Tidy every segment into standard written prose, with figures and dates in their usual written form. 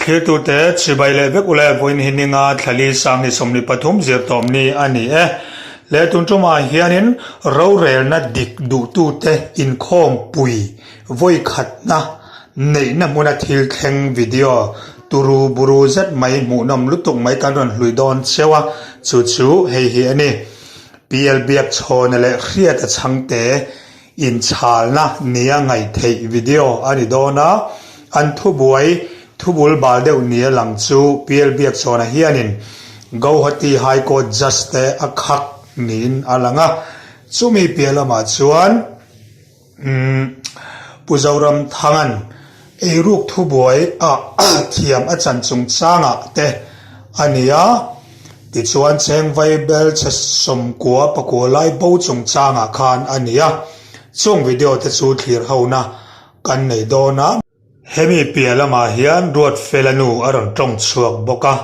Thlirtute chibai leh vek ula vawiin hi ninga thlali sang ni 23 zirtawm ni a ni e. Le tun tumah hianin rorelna dik duhtute inkhawmpui vawi khatna neihna hmuna thil thleng video turu buru zet mai hmuhnawm lutuk mai kan rawn hlui dawn cheu a, chu chu hei hi a ni. PL Biakchhawna leh Hriata chhangte Inchhalna nia ngaih theih video a ni dawn a, an thubuai thubul bal deuh nia lang chu PL Biakchhawna hianin Gauhati High Court Judge te a khak niin a lang a, chumi piah lamah chuan Pu Zoramthanga'n eiruk thubuai ah thiam a chan chungchangah te a ni a. Tichuan cheng vaibel chhe 90 pakua lai bo chungchangah khan a ni a, chung video te chu thlir hona kan nei dawn a. Hemi piah lamah hian Ruatfela nu a rawn tawng chhuak bawk a,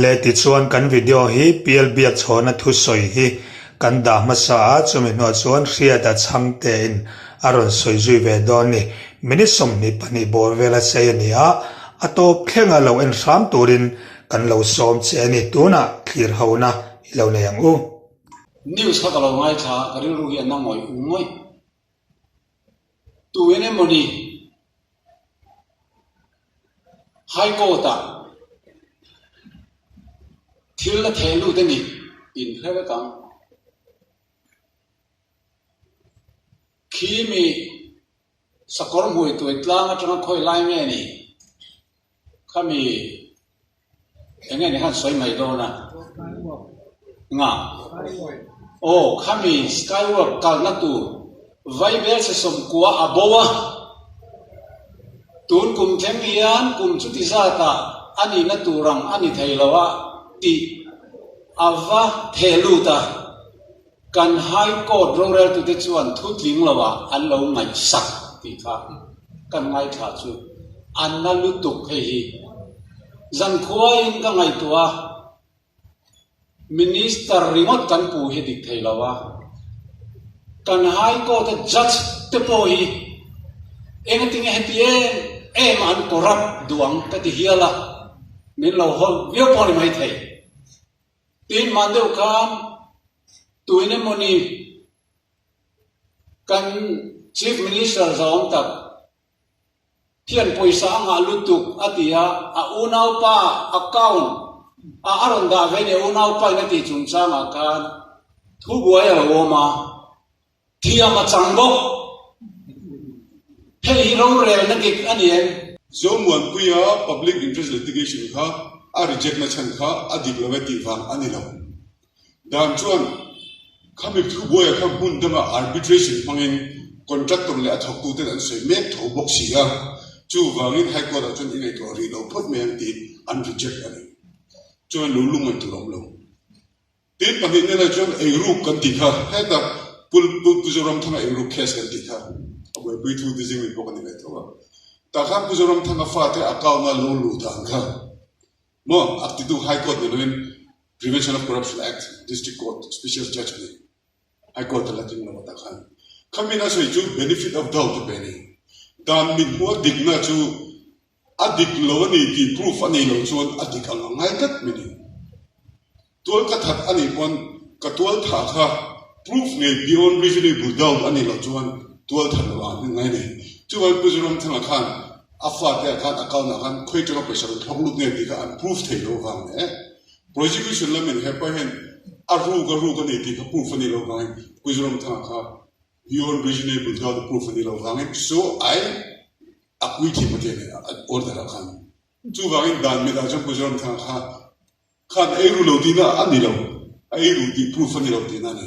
le tichuan kan video hi Pial Biakchhawna thusawi hi kan dah hmasa a, chumi hnuah chuan Hriata chhangtein a rawn sawi zui ve dawn ni. Minute 22 bawr vela chei a ni a, a tawp thlenga lo en hram turin Kan lo sawm che a ni, tunah thlir hona i lo nei ang u. News kha ka lo ngaithla a, ka rilru hi a na ngawih ngawih. Tu en emaw ni High Court ah thil a theh lut a ni, inhre vek ang. Khi mi sakawr hmui tuai tlang atanga khawi lai nge ni? Khami eng nge ni khan sawi mai dawn a? Nga? Aw, khami skywalk kalna tur vaibel chhe 90 a bo a, tun kum thleng hian kum chuti zatah a nihna tur ang a ni thei lo a tih a va theh lut a. Kan High Court roreltute chuan thu tling loah an lo ngaihsak tih kha kan ngaithla chu a na lutuk hei hi. Zankhuain ka ngaihtuah a, Minister ringawt kan pu hi dik thei lo a, kan High Court-a Judge te pawh hi engatinge heti em em an corrupt duh ang ka ti hial a, min lo haw viau pawh a ni maithei. Tin man deuh khan tuin emawni kan Chief Minister zawng tak hian pawisa a ngah lutuk a ti a, a unaupa account ah a rawn dah ve ni a unaupa in a tih chungchangah khan thubuai a lo awm a. Thiam a chang bawk. Hei hi rorelna dik a ni em? Zomuanpuia Public Interest Litigation kha a reject na chhan kha a dik lo e tih vang a ni lo. Dan chuan khami thubuaia kha hmun danga arbitration hmangin contractor leh a thawktuten an sawi mek tho bawk si a, chuvangin High Court ah chuan i ngaihtuah rih lo phawt mai ang tiin an reject a ni. Chuan lo lungngaih tur a awm lo. Tin pahnih nilai chuan eiruk kan tih kha heta Pu Pu Zoramthanga eiruk case kan tih kha a buaipui thu te zing mi pawh ka ni ve tho a. Tah khan Pu Zoramthanga fate account a lo luh dan kha maw a titu High Court ni loin Prevention of Corruption Act District Court Special Judge a ni. High Court a la tling lo a tah khan. Khami na sawi chu benefit of doubt a pe a ni. Dan mithmuh a dikna chu A dik lo a ni tih proof a nei lo chuan a dik ang a ngai tlat mai ni. Tual ka that a nih pawn ka tual thah kha proof ngei beyond reasonable doubt a nih loh chuan tual that lo ang ngai a ni. Chuvangin Pu Zoramthanga khan a fate ah khan account ah khan khawi atanga pawisa rawn thlawk lut nge tih kha an proof thei lo vang leh prosecution lamin hepa hian a ruk a ruk a ni tih kha proof a nih loh vangin Pu Zoramthanga kha beyond reasonable doubt a proof a nih loh vangin so I A puithiam a ti a ni a order ah khan. Chuvangin dan mit ah chuan Pu Zoramthanga kha khan a eiru lo tihna a ni lo, a eiru tih proof a ni lo tihna a ni.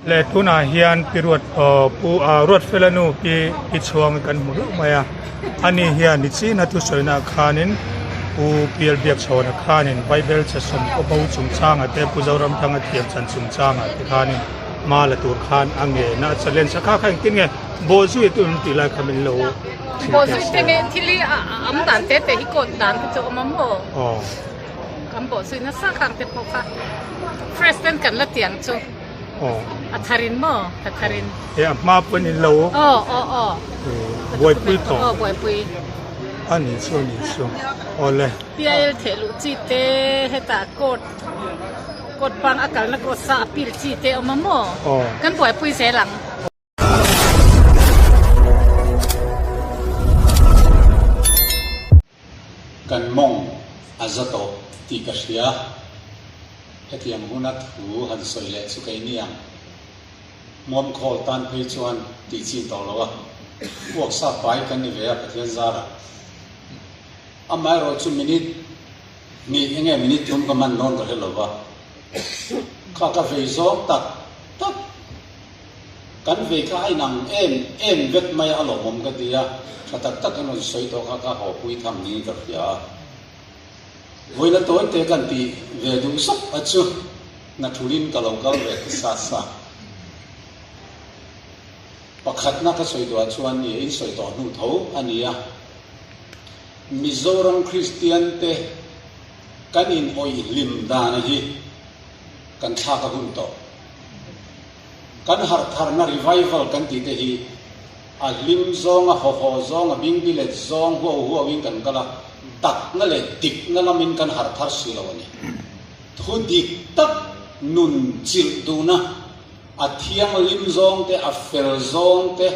Leh tunah hian pi ruat aw pu ah Ruatfela nu pi pi chhuang kan hmu hlauh mai a ani hian nichin a thusawi naah khanin pu Pial Biakchhawna khanin Bible chhe 10 bo chungchangah te Pu Zoramthanga thiam chan chungchangah te khanin. Hma la tur khan a ngen a, a challenge a kha kha engtin nge bawhzui a tum tih lai kha min lo thil teh Bawhzui te nge thil hi a awm dan te te hi court dan kha chu a awm a maw? Aw. Kan bawhzui nasa khang te pawh kha fresh ten kan la tiang chu. Aw. A thar in maw? A thar in. He a hma pawn in lo. Aw aw aw. Buaipui tawh. Aw buaipui. A nih chu a nih chu. Awle. PIL theh luh chi te hetah court court bang a kalna court sa appeal chi te a awm a maw? Kan buaipui zel ang. Kan mawng a za tawh tih ka hria. Hetiang huna thu han sawi leh chu kei ni ang. Hmuam khawl tan phei chuan tih chin tawh lo a. Uaksa pai kan ni ve a Pathian zarah. Amaherawh chu minute hnih enge minute thum ka man dawn ka hre lo va, kha ka vei zawng tak tak kan vei kha a inang em em vek mai a lawmawm ka ti a, tha tak tak in rawn sawi tawh kha ka hawpui tham niin ka hria a. Vawiina tawi te kan tih ve duh zauh a chu hna thulin ka lo kal ve ta sa sa. Pakhatna ka sawi duhah chuan ni a insawi tawh hnu tho a ni a. Mizoram Kristian te kan in awih hlim dan hi kan thlak a hun tawh. Kan harh tharna revival kan tih te hi a hlim zawng, a hawhaw zawng, a bingbilet zawng huau huau in kan kal a, takna leh dikna lamin kan harh thar si lo a ni. Thu dik tak nun chilh duhna, a thianghlim zawng te, a fel zawng te,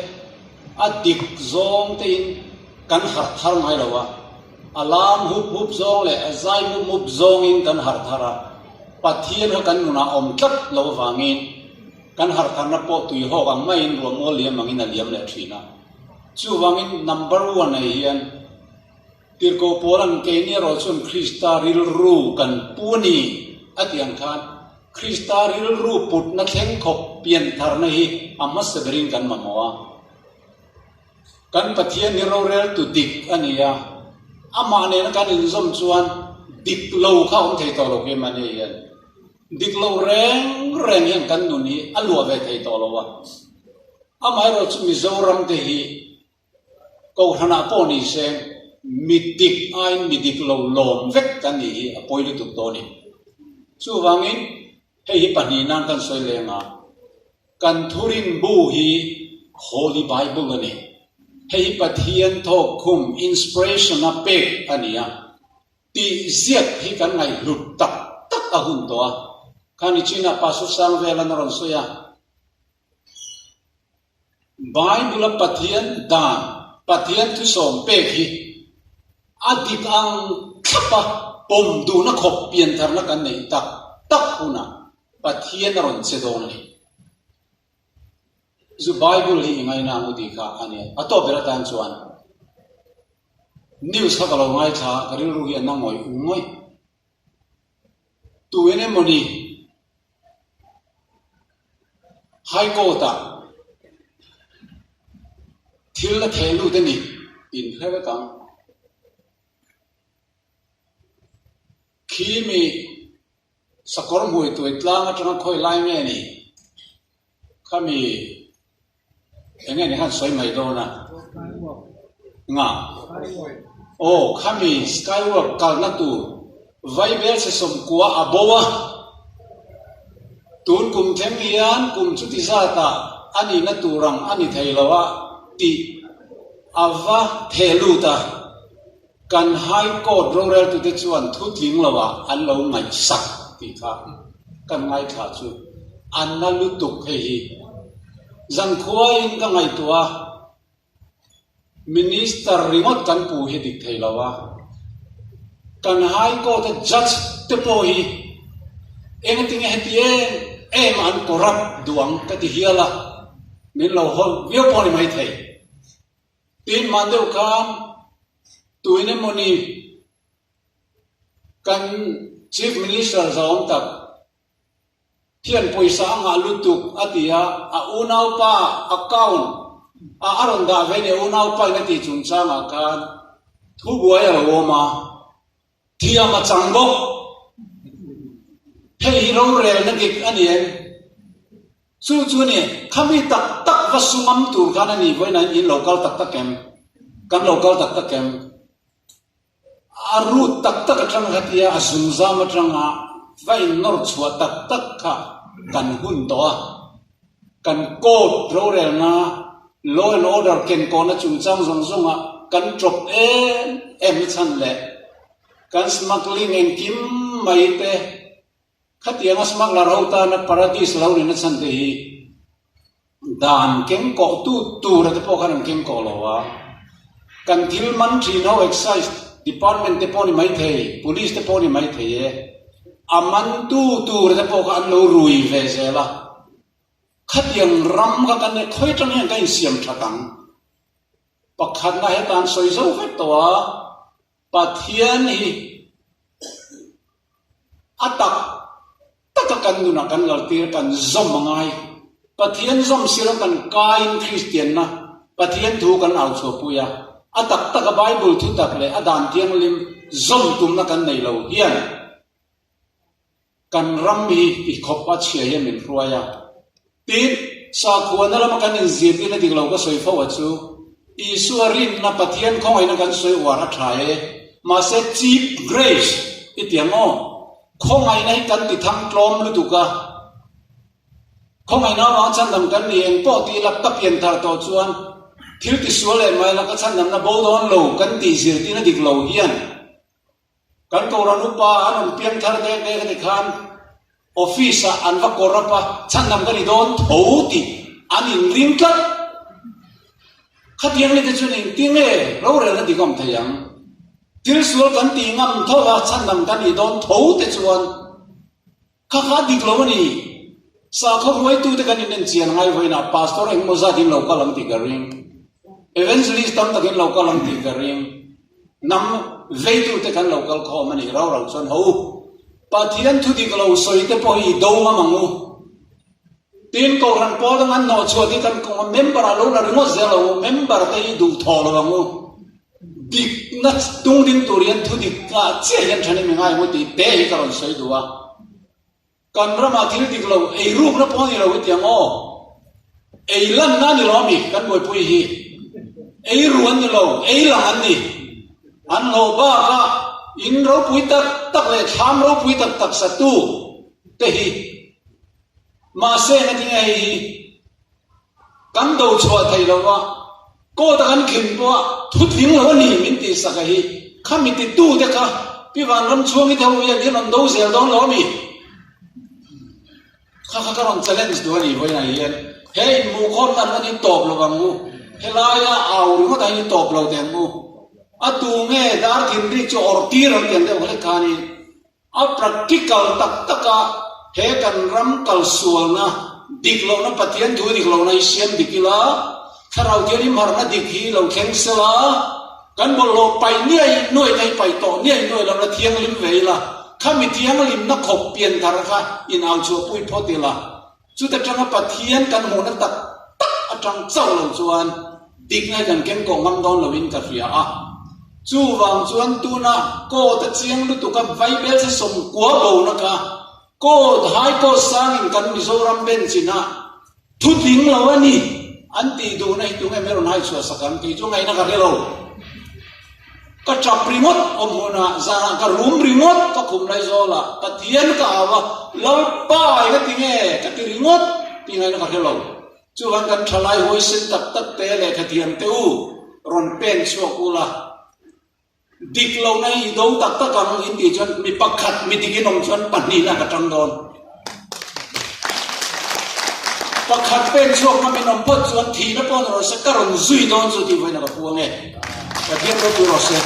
A dik zawng tein kan harh thar ngai lo a, a lam hup hup zawng leh a zai mup mup zawngin kan harh thar a, Pathian kha kan nunah awm tlat lo avangin kan harh tharna pawh tuihawk ang maiin ruahmual liam angin a liam leh thin a. Chuvangin number one ah hian Tirhkoh Paula'n keini erawh chuan Krista rilru kan pu a ni a tih ang khan Krista rilru putna thleng khawp piantharna hi a hmasa berin kan mamawh a. Kan Pathian hi roreltu dik a ni a, amah nena kan inzawm chuan dik lo kha awm thei tawh lo keimahni hian. Dik lo reng reng hian kan nun hi a luah ve thei tawh lo a. Amaherawh chu Mizoram te hi Kohhranah pawh ni se, mi dik aiin mi dik lo lawm vek kan nih hi a pawi lutuk tawh a ni. Chuvangin, hei hi pahnih nan kan sawi leng a, kan thurin bu hi Holy Bible a ni. Hei hi Pathian thawkkhum, inspiration, a pek a ni a, tih ziak hi kan ngaihhlut tak tak a hun tawh a. Khani chinah Pastor Sangvelan a rawn sawi a. Bible-a Pathian dan, Pathian thusawm pek hi a dik ang thlapa pawm duhna khawp piantharna kan neih tak tak hunah Pathian a rawn che dawn a ni. Zu Bible hi i ngaina ang u tih kha a nia. A tawp ber atan chuan news kha ka lo ngaithla a, ka rilru hi a na ngawih ngawih. Tu en emawni High Court ah thil a theh lut a ni in hre vek ang. Khi mi sakawr hmui tuai tlang atanga khawi lai nge ni? Khami eng nge ni khan sawi mai dawn a? Nga? Aw, khami skywalk kalna tur vaibel chhe sawmkua a bo a. Tun kum thleng hian kum chuti zatah a nihna tur ang a ni thei lo a tih a va theh lut a. Kan High Court roreltute chuan thu tling loah an lo ngaihsak tih kha kan ngaithla chu a na lutuk hei hi. Zankhuain ka ngaihtuah a, Minister ringawt kan pu hi dik thei lo a, kan High Court-a Judge te pawh hi engatinge heti em em an corrupt duh ang ka ti hial a, min lo haw viau pawh a ni maithei. Tin mah deuh khan tuin emawni kan Chief Minister zawng tak hian pawisa a ngah lutuk a ti a, a unaupa account ah a rawn dah ve ni a unaupa in a tih chungchangah khan thubuai a lo awm a, thiam a chang bawk. Hei hi rorelna dik a ni em? Chu chu ni, khami tak tak va sungam tur khan a ni vawiin in lo kal tak tak em? Kan lo kal tak tak em? A root tak tak atang kha tia a zungzam atanga va innawr chhuah tak tak kha kan hun tawh a. Kan court rorelna, law and order kenkawhna chungchang zawng zawnga kan ṭawp em em na chhan leh kan smuggling engkim mai te Khatianga smuggler ho tana paradis lo ni na chhan te hi dan keng kawh tu tur te pawh khan an keng kawh lo a, kan thil man thin ho excise department te pawh ni mai thei, police te pawh ni mai thei e, a man tu tur te pawh kha an lo rui ve zel a, khatiang ram kha kan khawi atang hian ka insiam that ang? Pakhatna heta an sawi zo vek tawh a. Pathian hi a tak taka kan nunah kan laltir kan zawm a ngai. Pathian zawm silo kan kaiin Kristianna Pathian thu kan au chhuahpui a, a tak taka Bible thutak leh a dan thianghlim zawm tumna kan nei lo hian Kan ram hi ti khawp a chhia hian min hruai a. Tin, sakhuana lama kan inzirtirna dik lo ka sawi fo a chu, Isua rinna Pathian khawngaihna kan sawi uar a tha e, mahse cheap grace i ti ang aw, khawngaihna hi kan ti thang tlawm lutuk a, khawngaihna avanga chhandam kan ni eng pawh ti ila ka pian thar tawh chuan thil tisual leh mai la ka chhandamna bo dawn lo kan tih zirtirna dik lo hian Kan Kohhran upa an rawn piang thar dek dek a ti khan office ah an va kawr up a, chhandam ka ni dawn tho tih an inring tlat. Khatiang lete chuan engtin nge rorelna dik awm thei ang? Thil sual kan tih ngam tho a, chhandam ka nih dawn tho te chuan Kha kha dik lo a ni. Sakhaw hruaitute kan inen chian ngai vawiinah Pastor engemaw zat in lo kal ang tih ka ring. Evangelist tam tak in lo kal ang tih ka ring. Hnam veitute kan lo kal khawm a nih rau rau chuan ho u. Pathian thu dik lo sawi te pawh hi i do ngam ang u. Tin, Kohhran pawl dang an hnawh chhuah hi kan member ah lo la ringawt zel lo u. Member te hi duh thawh lo ang u. Dikna tung ding tur hian thu dik ah chiah hian thanin mi ngai ang u tih te hi ka rawn sawi duh a. Kan ramah thil dik lo ei rukna pawh a ni lo hi tiang aw. Ei lanna a ni lo ami kan buaipui hi. Ei ru an ni lo, ei lang an ni. An hlawh bakah in ropui tak tak leh thlam ropui tak tak satu te hi. Mahse engatinge hei hi Kan do chhuah thei lo a, court a kan khin pawh a thu tling lo a ni min tih sak a hi, khami titu te kha Pi Vanramchhuangi te ho hian in rawn do zel dawn lo a mi? Kha kha ka rawn challenge duh a ni vawiinah hian he inhmuhkhawmna an rawn intawp lo ang u, helaia au ringawt ah hian intawp lo teh ang u, a tu nge dar thinrik chu awrh tir ang tih ang deuh hlek khanin A practical tak taka he kan ram kalsualna dik lohna Pathian thu dik lohna hi siam dik ila, Thlarau Thianghlim harhna dik hi lo thleng sela, kan bawlhhlawh paih niai nuai te hi paih tawh niai nuai lohna thianghlim ve ila, khami thianghlimna khawp pianthar kha in au chhuahpui phawt ila. Chuta tanga Pathian kan hmuhna tak tak atang chauh lo chuan dikna hi kan keng kawh ngam dawn loin ka hria a. Chuvang chuan tuna court a chiang lutuk a vaibelchhe sawmkua bona kha court high court sangin kan Mizoram bench ina thu tling lo a ni an tih duhna hi tunge mai rawn hai chhuah sak ang kei chu ngaihna ka hre lo. Ka tap ringawt awm hunah zanah ka rum ringawt ka khum lai zawlah Pathian ka au a, Lalpa i ka ti nge? Ka ti ringawt tih ngaihna ka hre lo. Chuvan kan thalai huaisen tak tak te lehkhathiam te u rawn pen chhuak ula, dik lohna hi i do tak tak ang in tih chuan mi pakhat mi dik in awm chuan pahnihna ka tang dawn. Pakhat pen chhuak ngam in awm phawt chuan thihna pawh ni rawh se, ka rawn zui dawn chu tih vawiin a ka pu ange. Pathian ropui rawh se.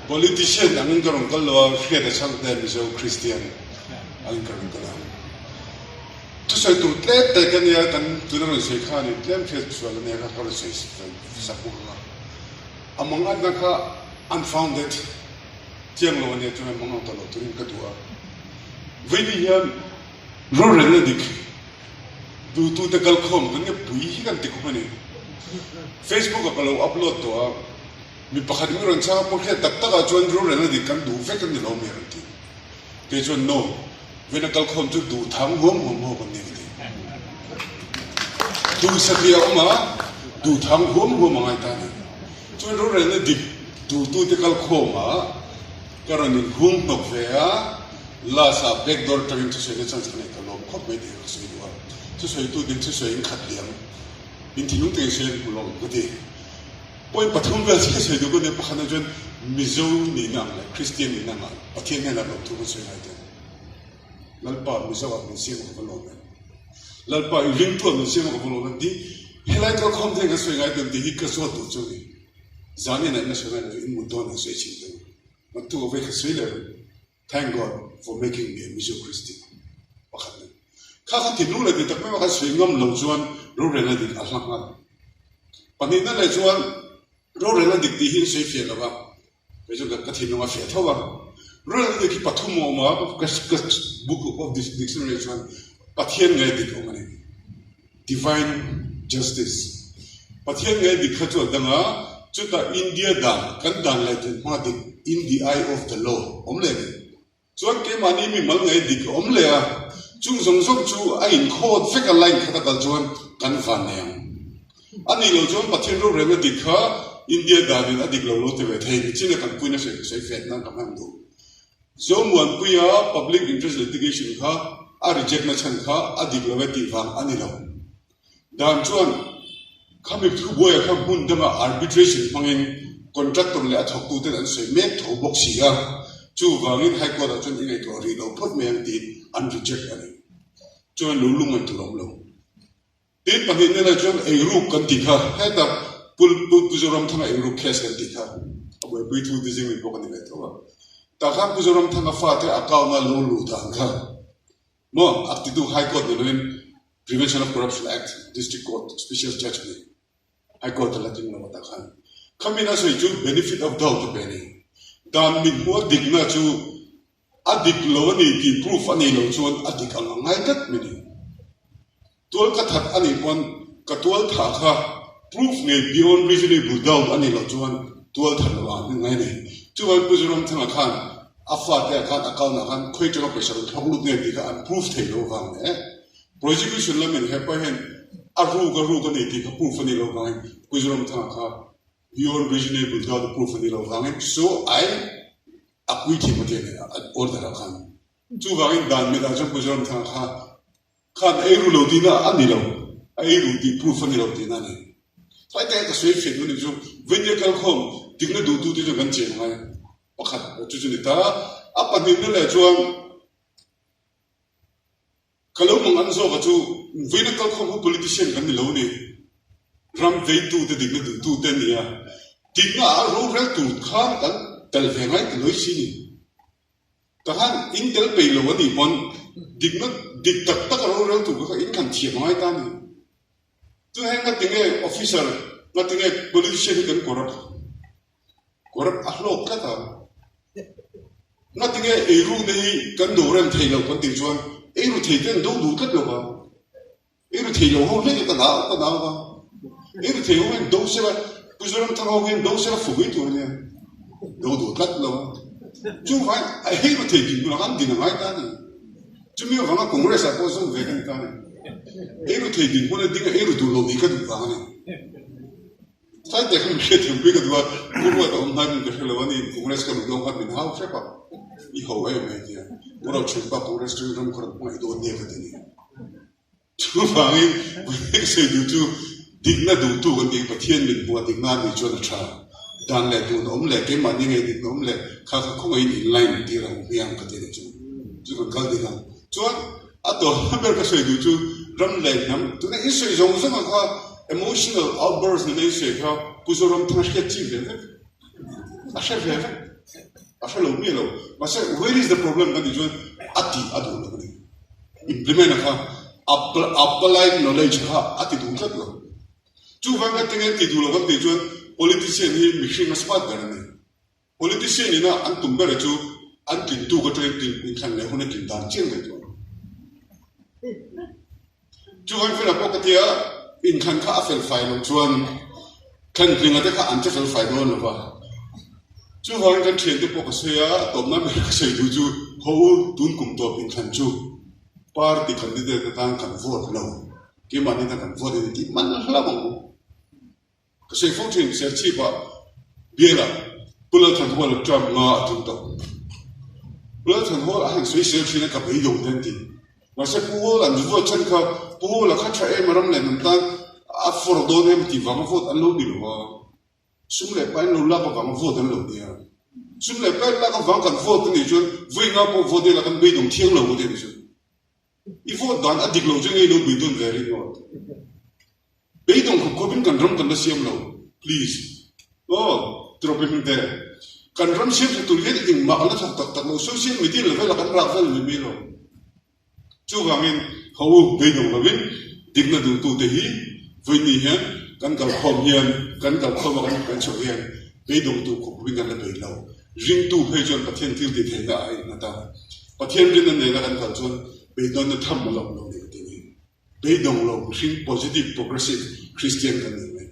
Politician angin ka rawn kal lo a, hriat a chhang te Mizo Christian angin ka rawn kal ang. Thusawi tur tlem te ka nia, kan tuna rawn sawi kha a ni, tlem hriat sual a nia kha ka rawn sawi sak bawk ang a. A mangatna kha unfounded. Chiang lo a nia chuan mang ang tawh lo turin ka duh a. Vawiin hian rorelna dik duhtute kalkhawm kan nge pui hi kan ti khawp a ni. Facebook ah ka lo upload tawh a, mi pakhat in rawn chhang a pawh hriat tak tak ah chuan rorelna dik kan duh vek a ni lo mai a rawn ti. Kei chuan no, vawiin a kalkhawm chu duh thang huam huam ho kan ni ka ti. Duhsatliah a awm a, duhthang huam huam a ngai ta a ni. Chuan rorelna dik duhtute kal khawmah ka rawn inhung hnawk ve a, last ah back door atangin thusawiina chance ka nei ta lawm khawp mai tih kha ka sawi duh a. Thusawitu ding thusawiin khat liam in thinlung takin sawi an hmu lawm ka ti. Point pathum vel chiah sawi duh ka nia, pakhatna chuan Mizo nihna ang leh Kristian nihna angah Pathian hnenah lawmthu kan sawi ngai teh. Lalpa Mizo ah min siam a ka va lawm em. Lalpa i ringtu ah min siam a ka va lawm em tih helai kalkhawm te hian kan sawi ngai teh tih hi ka zawt duh chu a ni. Zan inah in la sawi ngai lo in mut dawn an sawi chhin teh u. Naktuk a vei kha sawi leh rawh. Thank God for making me a Mizo Christian pakhat nen. Kha kha thinlung leh ti tak mai kha sawi ngam lo chuan rorelna dik a hla nghal. Pahnihna leh chuan rorelna dik tih hi an sawi fiah lo va, kei chuan ka thinlung a fiah tho a. Rorelna dik hi pathum a awm a, ka book of dictionary ah chuan Pathian nge dik awm a ni. Divine Justice, Pathian nge dik kha chu a dang a, chutah India dan, kan dan leh dun hma dik, in the eye of the law, awm leh a ni. Chuan keimahni mi mal nge dik a awm leh a, chung zawng zawng chu a inkhawt vek a line khat a kal chuan kan van nei ang. A nih loh chuan Pathian rorelna dik kha India danin a dik lo lo ti ve thei, nichin a kan puina sawi sawi fet nan ka hman duh. Zomuanpuia Public Interest Litigation kha a reject na chhan kha a dik lo e tih vang a ni lo. Dan chuan khami thubuaia kha hmun danga arbitration hmangin contractor leh a thawktuten an sawi mek tho bawk si a, chuvangin High Court ah chuan i ngaihtuah rih lo phawt mai ang tiin an reject a ni. Chuan lo lungngaih tur a awm lo. Tin, pahnihna lai chuan eiruk kan tih kha, heta Pu Pu Zoramthanga eiruk case kan tih kha a buaipui thu te zing mi pawh ka ni ve tho a. Tah khan Pu Zoramthanga fate account a lo luh dan kha maw a titu High Court ni loin Prevention of Corruption Act District Court Special Judge a ni. High Court a la tling lo a tah khan. Khami na sawi chu benefit of doubt a pe a ni. Dan mithmuh a dikna chu A dik lo a ni tih proof a nei lo chuan a dik ang a ngai tlat mai ni. Tual ka that a nih pawn ka tual thah kha proof ngei beyond reasonable doubt a nih loh chuan tual that lo ah an ngai a ni. Chuvangin Pu Zoramthanga khan a fate ah khan account ah khan khawi atanga pawisa rawn thlawk lut nge tih kha an proof thei lo vang leh prosecution lamin hepa hian a ruk a ruk a ni tih kha proof a nih loh vangin Pu Zoramthanga kha beyond reasonable doubt a proof a nih loh vangin so I A puithiam a ti a ni a order ah khan. Chuvangin dan mit ah chuan Pu Zoramthanga kha khan a eiru lo tihna a ni lo, a eiru tih proof a ni lo tihna a ni. Tlai te ka sawi fiah duh a nih chu Vainia kalkhawm dikna duhtu te chuan kan chen ngai pakhat chu chu ni ta. A pahnihna leh chuan Ka lo mang an zawk a chu vawiina kalkhawm ho politician kan ni lo ni. Ram veitute dikna duhtute an ni a, dikna ah rorel tur khan kan tel ve ngai ta lawi si ni. Ka khan in tel peih lo a nih pawn dikna dik tak tak a rorel tur kha in khan thiam a ngai ta a ni. Chuan heng ngatinge officer, ngatinge politician hi kan corrupt? Corrupt a hlawk tlat a. Ngatinge eirukna hi kan do rem thei lo kan tih chuan eiru thei te an do duh tlat lo va. Eiru thei lo ho hlek hi ka nau ka nau va. Eiru thei ho hian do sela Pu Zoramthanga ho hian do sela fu mai tur a nia. Do duh tlat lo a. Chuvangin a eiru thei tih hmunah khan din a ngai ta a ni. Chumi avanga Congress ah pawh zawm ve ka ni ta a ni. Eiru thei tih hmuna ding a eiru duh lo nih ka duh vang a ni. Saite kha min hriatthiam pui ka duh a, Pu Ruata awm hnai min ka hre lo a ni, Congress ka luh dawn khan min hau hrep a, i ho em ai tia, Pu Rochhunpa Congress chu ram khaw ram hmangaih dawn nia ka ti ni. Chuvangin Vawihnek sawi duh chu dikna duhtu kan tih Pathian min hmuh a dikna a nih chuan a tha. Dan leh duhna awm leh keimahni ngei dikna awm leh kha kha khawngaihin in line tir ang hmiang ka ti ni chu. Chu kan kal dik ang. Chuan A tawhna ber ka sawi duh chu ram leh hnam tuna in sawi zawng zawng ang kha emotional outburst nena in sawi kha Pu Zoramthanga hriat chi ve vek a hre ve vek a hre lo miah lo mahse where is the problem kan tih chuan a tih a duh lo a ni implement a kha applied knowledge kha a ti duh tlat lo chuvang ka tinge ti duh lo kan tih chuan politician hi mihring a smart ber a ni. Politician ina an tum ber chu an tlintu ka train tlin inthlan leh hun a tlin dan chiang mai tawh. Chuan fela pawh ka tia inthlan kha a fel fai loh chuan thlan tlinga te kha an che fel fai dawn lo va. Chuvangin kan thiante pawh ka sawi a, tawpna ber ka sawi duh chu ho u tun kum tawp inthlan chu party candidate atan kan vote lo. Keimahni tan kan vote a ni tih man hlauh ang u. Ka sawi fo thin, Serchhip-ah bialah Pu Lalthanhawla term nga a tum tawh. Pu Lalthanhawla a han sawi sel thin a, ka beidawng te an ti. Mahse Pu Hall an vote chhan kha Pu Hall a kha tha em a ram leh hnam tan a fawr dawn em tih vanga vote an lo ni lo a. Sum leh pain lo lak avanga vote an lo nia. Sum leh pain lak avang kan vote a nih chuan vawi nga pawh vote ila kan beidawng thiang lo te a ni chu. I vote dan a dik lo chu ngei lo beidawn ve ringawt. Beidawng khawp khawpin kan ram kan la siam lo. Please. Aw, trawpe hming te. Kan ram siam tha tur hian engmah kan la thawk tak tak lo. Social media level ah kan rak vel mai mai lo. Chuvangin ho u beidawng lovin dikna duhtute hi vawiini hian kan kalkhawm hian kan kalkhawm a kan kan chhuah hian beidawngtu khawp khawpin kan la bei lo. Ringtu phei chuan Pathian thil tih theihna a innghat a. Pathian rinna nena kan kal chuan beidawnna tham a la awm lo ni ka ti a ni. Beidawng lo mihring positive progressive Christian kan ni mai.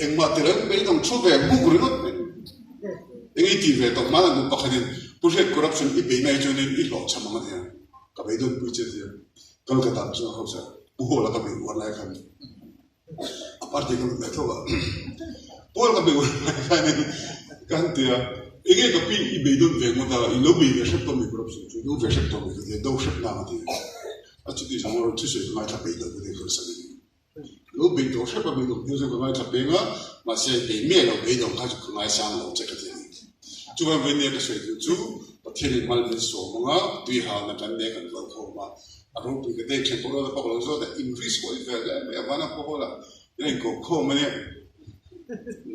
Engmah ti reng beidawng thu ve hmuk ringawt mai. Eng i ti ve tawh hmana nu pakhatin Pu Hriat corruption i bei mai chuanin i hlawhchham ang a tia. Ka beidawn pui che tia. Kolkata ah chuan hausa Pu Hawla ka bei uar lai khan a party ka lut leh tho a. Pu Hawla ka bei uar lai khanin ka han ti a, enge ka pi i beidawn ve ngawt a, i lo bei ve hrep tawh mi corruption chu, i lo ve hrep tawh mi ka tia, do hrep nang a ti a. A chuti zawng erawh thusawi ka ngaithla peih lo ka ti kalsan a ni. Lo bei tawh hrep a bei dawng hmel chu ka ngaithla peng a, mahse kei miah lo bei dawng kha chu ka ngaisang lo che ka ti a ni. Chuvang veinia ka sawi duh chu Pathianin mal min sawm ang a, tui halna kan nei a kan kal khawm a, a ropui ka dei then pawh lo la pak lo zawt a, in risk pawh i vel hle mai a, vana pawh haw la in a inkoh khawm a nia.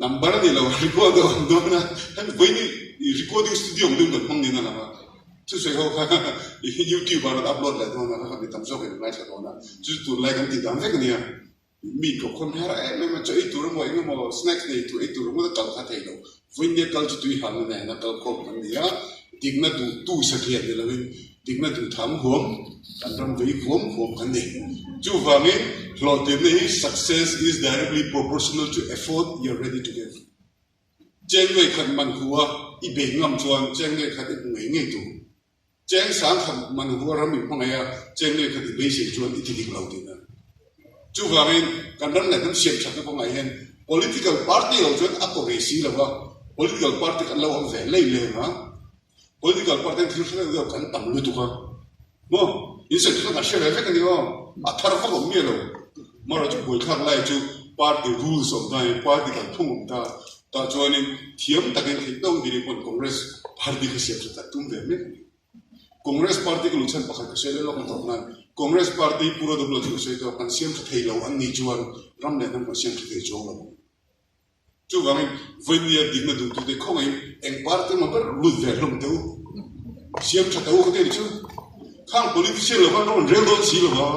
Number a ni lo, record a awm dawn a, hemi vawiin hi recording studio ang deuhin kan hmang niin a lang a. Thusawi ho kha YouTube ah rawn upload leh dawn a, kha mi tam zawkin an ngaithla dawn a, chu chu tunlai kan tih dan vek a nia. Mi inkokhawm her em em a, chaw ei tur emaw eng emaw snacks nei tur ei tur ringawt a kal kha thei lo. Vawiin kal chu tui halna nena kal khawm kan ni a, dikna duh tu satliah ni lovin dikna duh tham huam kan ram vei huam huam kan ni. Chuvangin hlawhtlinna hi success is directly proportional to effort you are ready to give. Cheng ngei khat man hu a i bei ngam chuan cheng ngei khat i hmu ngei ngei tur. Cheng sang khat man hu a ram i hmangaih a, cheng ngei khat i beisei chuan i ti dik lo tihna. Chuvangin kan ram leh hnam siam thatna kawngah hian political party lo chuan a kaw ve si lo va, political party kan lo awm ve lei leng a, Political party an thil hre deuh deuh kan tam lutuk a, maw? In sawi chu kan hre ve vek a ni aw, a thar vak awm miah lo. Marawh chu buaithlak lai chu party rules awm ta in party kalphung awm ta, tah chuanin thiam takin theih deuh diri pawn Congress party kha siam that tum ve mek a ni. Congress party ka luhchhan pakhat ka sawi leh lawk a tawp nan Congress party Pu Rodawmlo chu ka sawi tawh kan siam tha thei lo an nih chuan ram leh hnam kan siam tha thei chuang lo ang. Chuvangin vawinia dikna duhtute khawngaihin eng party emaw ber lut ve hlawm teh u, siam tha teh u ka ti a ni chu. Khang politician lo khan ram an rel dawn si lo va,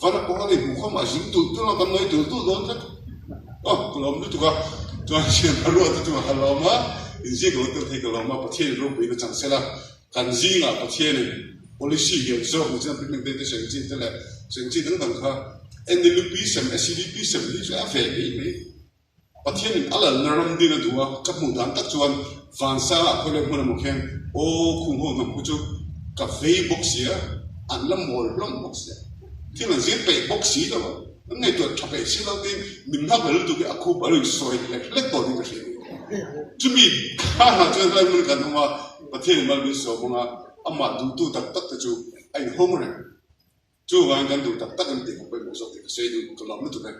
vana pawh khan hmuh khawm a zing tulh tulh a, kan nawi tulh tulh dawn tlat. Aw, ka lawm lutuk a, chuan siam a ruat te chu ka lawm a, inziak lo tel thei ka lawm a, Pathianin ropuiin a chang sel a, kan zingah Pathianin policy lian zawk ni chuan picnic day te seng chi te leh seng chi dang dang kha NLUP sem, SEDP sem hi chu a ve mai mai. Pathianin a lalna ram din a duh a, ka hmuh dan tak chuan vansangah khawilai hmun emaw khian aw khung ho hnam khu chu ka vei bawk si a, an la mawl hlawm bawk si a, thil an zir peih bawk si lo a, an ngaihtuah tha peih si lo tiin min nghak leh lutuk hi a khup a lo insawi hlek hlek tawh niin ka hria a ni. Chumi khanah chuan helai hmun kan awm a, Pathianin mal min sawm ang a, amah duhtu tak tak te chu a inhawng reng. Chuvangin kan duh tak tak em tih ka pawimawh zawk tih ka sawi duh ka lawm lutuk e.